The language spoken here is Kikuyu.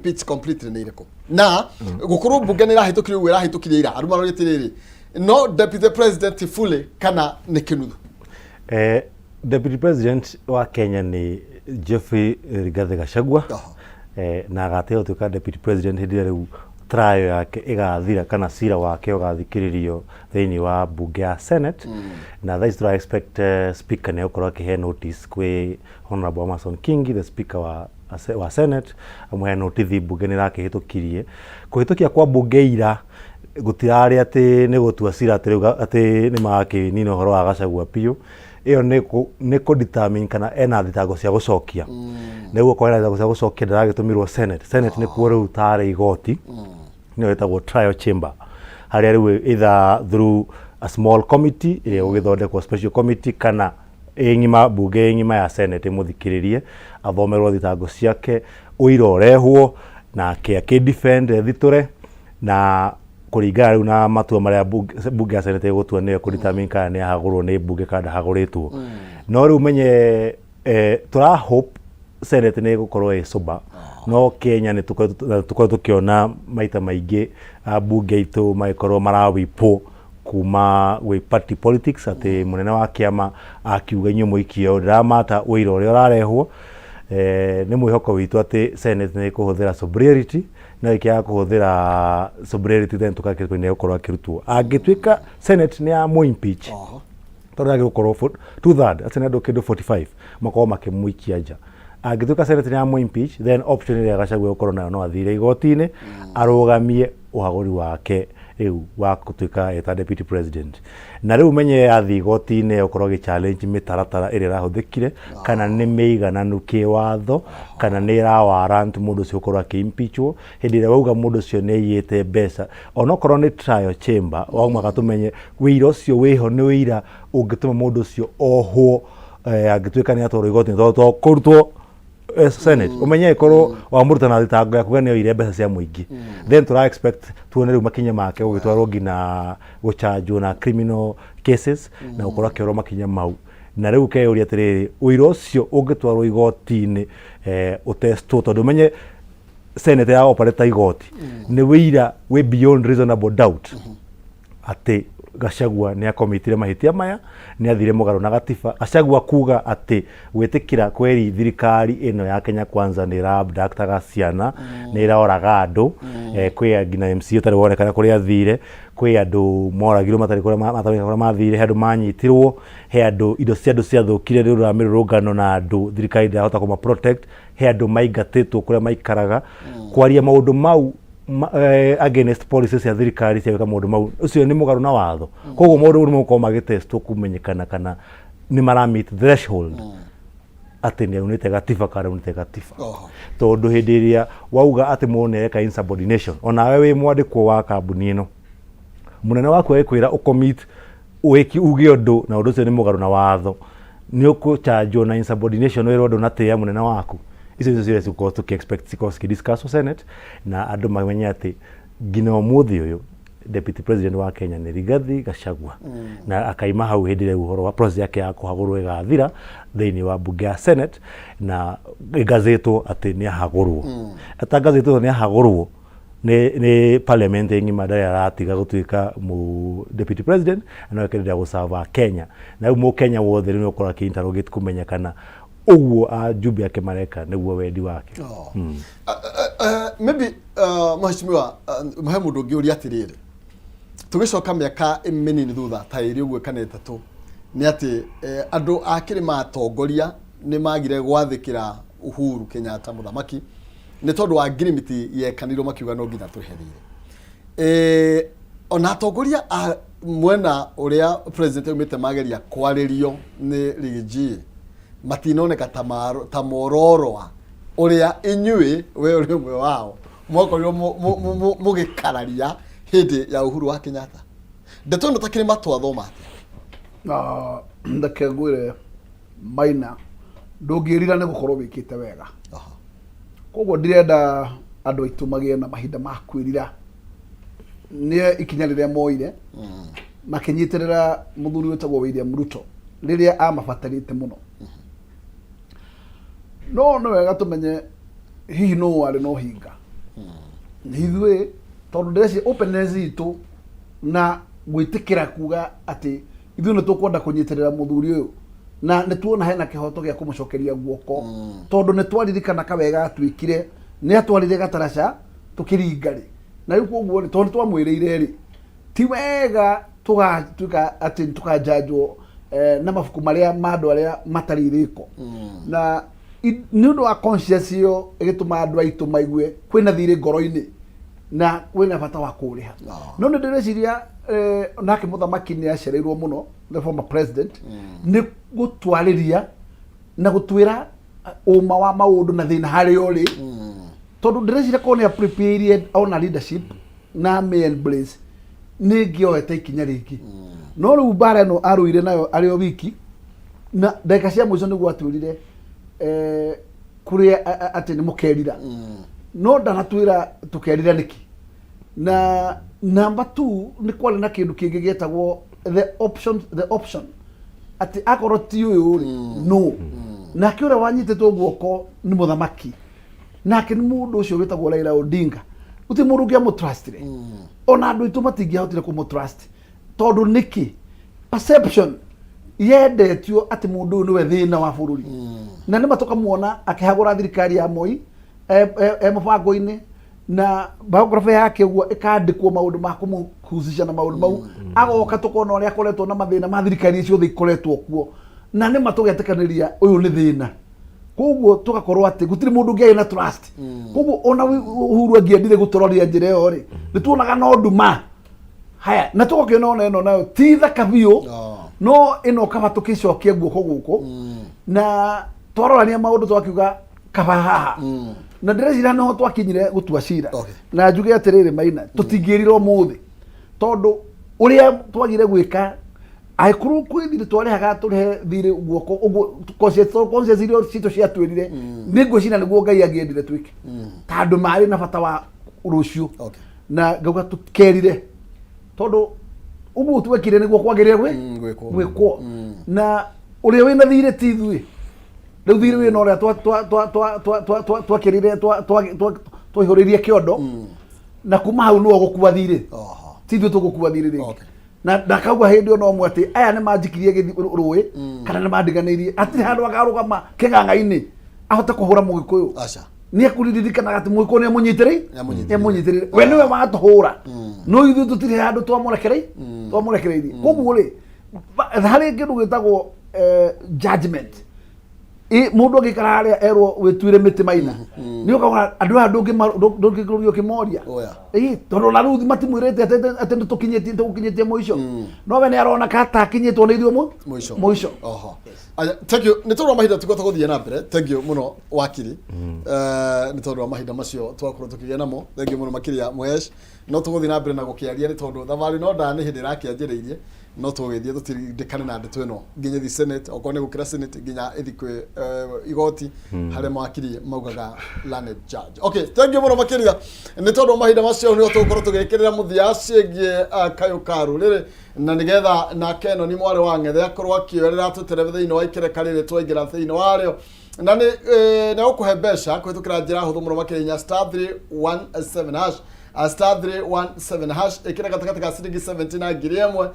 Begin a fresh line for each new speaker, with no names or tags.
impeach completely nĩ irĩkũ na gũkorwo mbunge nĩ ĩrahĩtũkirie ũguo ĩrahĩtũkirie ira, andũ maroria atĩrĩrĩ, no deputy president fully kana nĩ kĩnuthu?
Deputy President wa Kenya nĩ Geoffrey Rigathi Gachagua. Na agateo gũtuĩka Deputy President hĩndĩ ĩrĩa rĩu trial yake ĩgathira kana cira wake ũgathikĩrĩrio thĩinĩ wa mbunge ya Senate. Na thaa ici tũra expect speaker nĩ egũkorwo akĩhe notice kwĩ Honorable Amason Kingi, the speaker wa Senate, amũhe notice mbunge nĩ ĩrakĩhĩtũkirie. Kũhĩtũkia kwa mbunge ira gũtirarĩ atĩ nĩ gũtua cira atĩ rĩu atĩ nĩ magakĩnina ũhoro wa Gachagua biũ. Ĩyo nĩ kũ determine kana ena thitango cia gũcokia. Nĩguo okorwo ena thitango cia gũcokia, ndaragĩtũmirwo Senate. Senate nĩkuo rĩu tarĩ igoti, nĩyo ĩtagwo trial chamber, harĩa rĩu either through a small committee ĩrĩa ĩgũgĩthondekwo, special committee, kana ĩ ng'ima, mbunge ĩ ng'ima ya Senate ĩmũthikĩrĩrie, athomerwo thitango ciake, ũira ũrehwo nake akĩ defend, ethitũre, na kũringana rĩu na matua marĩa mbunge ya Senate ĩgũtua, nĩyo ĩkũ determine kana nĩ ahagũrwo nĩ mbunge kana ndahagũrĩtwo. No rĩu menye tũra hope Senate nĩ ĩgũkorwo ĩ sober, no Kenya nĩ tũkoretwo tũkĩona maita maingĩ ambunge aitũ magĩkorwo marawipwo kuma gwĩ party politics, atĩ mũnene wa kĩama akiuga inyuĩ mũikie ũũ, ndĩramata ũira ũrĩa ũrarehwo. Nĩ mwĩhoko witũ atĩ Senate nĩ ĩkũhũthĩra sobriety, no ĩkĩaga kũhũthĩra sobriety, then tũkakĩrwo nĩ egũkorwo akĩrutwo angĩtuĩka Senate nĩ ya mũ impeach, tondũ yagĩrĩirwo gũkorwo two third, acio nĩ andũ kĩndũ 45 makorwo makĩmũikia nja. Angĩtuĩka Senate nĩ ya mũ impeach, then option ĩrĩa Gachagua egũkorwo nayo, no athire igoti-inĩ arũgamie ũhagũri wake rĩu wa gũtuĩka eta deputy president. Na rĩu menye athiĩ igoti-inĩ, ũkorwo agĩ challenge mĩtaratara ĩrĩa ĩrahũthĩkire, kana nĩ mĩigananu kĩwatho, kana nĩ ĩra warrant mũndũ ũcio gũkorwo akĩ-impeachwo hĩndĩ ĩrĩa wauga mũndũ ũcio nĩ aiyĩte mbeca. Onokorwo nĩ trial chamber, waumaka tũmenye wĩira ũcio wĩho nĩ wĩira ũngĩtũma mũndũ ũcio ohwo angĩtuĩka nĩ atwarwo igoti-inĩ, tondũ to kũrutwo Senate, ũmenye ĩkorwo wamũruta na thitango ya kuga nĩ oire mbeca cia mũingĩ, then tũra expect tuone rĩu makinya make gũgĩtwarwo nginya gũchanjwo na criminal cases na gũkorwo akĩorwo makinya mau. Na rĩu keyũria atĩrĩrĩ, ũira ũcio ũngĩtwarwo igoti-inĩ ũtestwo, tondũ ũmenye Senate ya operate igoti, nĩ wĩira wĩ beyond reasonable doubt atĩ Gachagua nĩ akomitire mahĩtia maya, nĩ athire mũgarũ na gatiba. Gachagua kuga atĩ gwĩtĩkĩra kweri thirikari ĩno ya Kenya Kwanza nĩ ĩra abductaga ciana, nĩ ĩroraga andũ, kwĩ nginya MC ũtarĩ wonekana kũrĩa athire, kwĩ andũ moragirwo matarĩ kũrĩa matamenyeka kũrĩa mathire, he andũ manyitirwo, he andũ indo cia andũ ciathũkire nĩ ũndũ wa mĩrũrũngano na andũ thirikari ndĩrahota kũma protect, he andũ maingatĩtwo kũrĩa maikaraga. Kwaria maũndũ mau against policies cia thirikari cia gwĩka maũndũ mau, ũcio nĩ mũgarũ na watho. Koguo maũndũ nĩ megũkorwo magĩtestwo kũmenyekana kana nĩ mara meet threshold atĩ nĩ aunĩte gatiba kana aunĩte gatiba. Tondũ hĩndĩ ĩrĩa wauga atĩ mũndũ nĩ areka insubordination, onawe wĩ mwandĩkwo wa kambuni ĩno, mũnene waku agĩkwĩra ũcommit wĩki uge ũndũ na ũndũ ũcio nĩ mũgarũ na watho, nĩ ũkũchanjwo na insubordination, wĩrwo ndũnatĩĩa mũnene waku. Icio nĩcio ciũria cigũkorwo tũkĩ expect cikorwo cikĩ Senate, na andũ mamenye atĩ nginya ũmũthĩ ũyũ deputy president wa Kenya nĩ Rigathi Gachagua, na akaima hau hĩndĩ ĩrĩa ũhoro wa process yake ya kũhagũrwo ĩgathira thĩinĩ wa mbunge ya Senate na ĩgazĩtwo atĩ nĩ ahagũrwo. Atangazĩtwo nĩ ahagũrwo nĩ parliament ng'ima, ndarĩ aratiga gũtuĩka mu deputy president na no ekenderea gũcava Kenya. Na rĩu mũkenya wothe rĩu nĩ ũkorwo akĩ interrogate kũmenya kana ũguo ajumbe ake mareka nĩguo wendi wake.
Oh. Maybe mheshimiwa, he mũndũ ũngĩ ũria atĩrĩrĩ, tũgĩcoka mĩaka mĩnini thutha ta ĩrĩ ũguo kana 3, nĩ atĩ andũ a kĩrĩma atongoria nĩ magire gwathĩkĩra Uhuru Kenyatta mũthamaki nĩ tondũ wa ngirimiti yekanirwo, makiuga no nginya tũrĩhe thirĩ. Ona atongoria a mwena ũrĩa president aumĩte mageria kwarĩrio nĩ Riggy matinoneka ta mororoa ũrĩa inyuĩ, we ũrĩ ũmwe wao, mwakorirwo mũgĩkararia hĩndĩ ya Uhuru wa Kenyatta. Ndeto ĩno ta kĩrĩma twathoma atĩa?
Na reke ngwĩre, Maina, ndũngĩrira nĩ gũkorwo wĩkĩte wega. Koguo ndirenda andũ aitũ magĩe na mahinda ma kwĩrira nĩ ikinya rĩrĩa moire makĩnyitĩrĩra mũthuri wĩtagwo William Ruto rĩrĩa amabatarĩte mũno. No nĩ wega tũmenye hihi nũ warĩ na ũhinga. Nĩ ithuĩ, tondũ ndĩreciria openness itũ na gwĩtĩkĩra kuga atĩ ithuĩ nĩ tũkwenda kũnyitĩrĩra mũthuri ũyũ na nĩ tuona hena kĩhoto gĩa kũmũcokeria guoko, tondũ nĩ twaririkana kawega atuĩkire nĩ atwarire gataraca tũkĩringa rĩ, na rĩu koguo rĩ, tondũ nĩ twamwĩrĩire rĩ, ti wega tũgatuĩka atĩ tũkanjanjwo na mabuku marĩa ma andũ arĩa matarĩ irĩko. Na nĩ ũndũ wa conscience ĩyo ĩgĩtũma andũ aitũ maigue kwĩna thirĩ ngoro-inĩ na kwĩna bata wa kũũrĩha. No nĩ ndĩreciria nake mũthamaki nĩ acereirwo mũno, the former president, nĩ gũtwarĩria na gũtwĩra ũma wa maũndũ na thĩna harĩa ũrĩ, tondũ ndĩreciria korwo nĩ aprepare ona leadership na amĩ embrace, nĩ ngĩoete ikinya rĩngĩ. No rĩu mbara ĩno arũire nayo arĩ o wiki, na ndagĩka cia mũico nĩguo atwĩrire kũrĩa atĩ nĩ mũkerira, no ndanatwĩra tũkerira nĩkĩ. Na number two, nĩ kwarĩ na kĩndũ kĩngĩ gĩetagwo the option atĩ akorwo ti ũyũ rĩ, no nake ũrĩa wanyitĩtwo guoko nĩ mũthamaki, nake nĩ mũndũ ũcio wĩtagwo Raila Odinga. Gũtirĩ mũndũ ũngĩamũtrustire, ona andũ aitũ matingĩahotire kũmũtrust, tondũ nĩkĩ? Perception yendetio atĩ mũndũ ũyũ nĩwe thĩna wa bũrũri, na nĩma tũkamuona akĩhagũra thirikari ya Moi e mũbango-inĩ, na biography yake ũguo ĩkandĩkwo maũndũ ma kũmũhusisha na maũndũ mau. Agoka tũkona ũrĩa akoretwo na mathĩna ma thirikari ciothe ikoretwo kuo, na nĩma tũgetĩkanĩria ũyũ nĩ thĩna. Koguo tũgakorwo atĩ gũtirĩ mũndũ ũngĩarĩ na trust. Koguo ona Uhuru angĩendire gũtũroria njĩra ĩyo rĩ, nĩ tuonaga no nduma haya, na tũgakĩona ona ĩno nayo ti thaka biũ. No ĩno kaba tũkĩcokia guoko gũkũ na twarorania maũndũ, twakiuga kaba haha, na ndĩreciria noho twakinyire gũtua cira. Na njuge atĩrĩrĩ, Maina, tũtingĩrira ũmũthĩ, tondũ ũrĩa twagire gwĩka, angĩkorwo kwĩ thirĩ twarĩhaga, tũrĩhe thirĩ guoko ũguo conscience iria citũ ciatwĩrire, nĩ ngwĩciria nĩguo Ngai angĩendire twĩke, ta andũ marĩ na bata wa rũciũ. Na ngauga tũkerire, tondũ ũguo twekire nĩguo kwagĩrĩire gwĩ
Gwĩkwo.
Gwĩkwo. Na ũrĩa wĩna thirĩ ti ithuĩ rĩu, thirĩ wĩna ũrĩa twakĩrire, twaihũrĩrie kĩondo, na kuma hau nĩwe ũgũkua thirĩ. Ti ithuĩ tũgũkua thirĩ rĩngĩ. Na ndakauga hĩndĩ ĩyo no mwe atĩ aya nĩ manjikirie rũĩ kana nĩ mandiganĩirie, hatirĩ handũ akarũgama kĩng'ang'a-inĩ ahote kũhũra mũgĩkũyũ.
Aca.
Nĩ ekũririkanaga atĩ mũgĩkũyũ nĩ amũnyitĩrĩire.
Nĩamũnyitĩrĩire.
Nĩamũnyitĩrĩire, we nĩwe watũhũra, no ithuĩ tũtirĩ handũ twamũrekereirie. Koguo rĩ, harĩ kĩndũ gĩtagwo judgment. Mũndũ angĩikara harĩa erwo wĩtuĩre mĩtĩ, Maina, nĩ ũkauga andũ aya ndũngĩkorwo ũkĩmoria.
Oya.
Ĩ, tondũ ona rĩu matimwĩrĩte atĩ nĩ tũkinyĩtie, tũgũkinyĩtie mũico, no we nĩ arona ka takinyĩtwo nĩ ithuĩ
mũico.
Mũico.
Oho. Aya, thank you. Nĩ tondũ wa mahinda tũkũhota gũthiĩ na mbere. Thank you mũno, wakiri. Nĩ tondũ wa mahinda macio twakorwo tũkĩgĩa namo. Thank you mũno makĩria, Mũhesh. No tũgũthiĩ na mbere na gũkĩaria, nĩ tondũ thabarĩ no ndaa nĩ hĩndĩ ĩrakĩanjĩrĩirie, no tũgĩthiĩ tũtindĩkane na ndeto ĩno nginya ĩthiĩ Senate, okorwo nĩ gũkĩra Senate, nginya ĩthiĩ kwĩ igoti harĩa mawakiri maugaga learned judge. Okay, thank you mũno makĩria. Nĩ tondũ wa mahinda macio, nĩho tũgũkorwo tũgĩkĩrĩra mũthia ciĩgiĩ kayũ ka rũrĩrĩ, na nĩgetha nake ĩno nĩ mwarĩ wa ng'ethe akorwo akĩoerera tũterebe thĩinĩ wa ikereka rĩrĩ twaingĩra thĩinĩ warĩo, na nĩ nĩ gũkũhe mbeca kũhĩtũkĩra njĩra hũthũ mũno makĩria, star 317 hash, star 317 hash, ĩkĩra gatagatĩ ka ciringi 70 na 1000.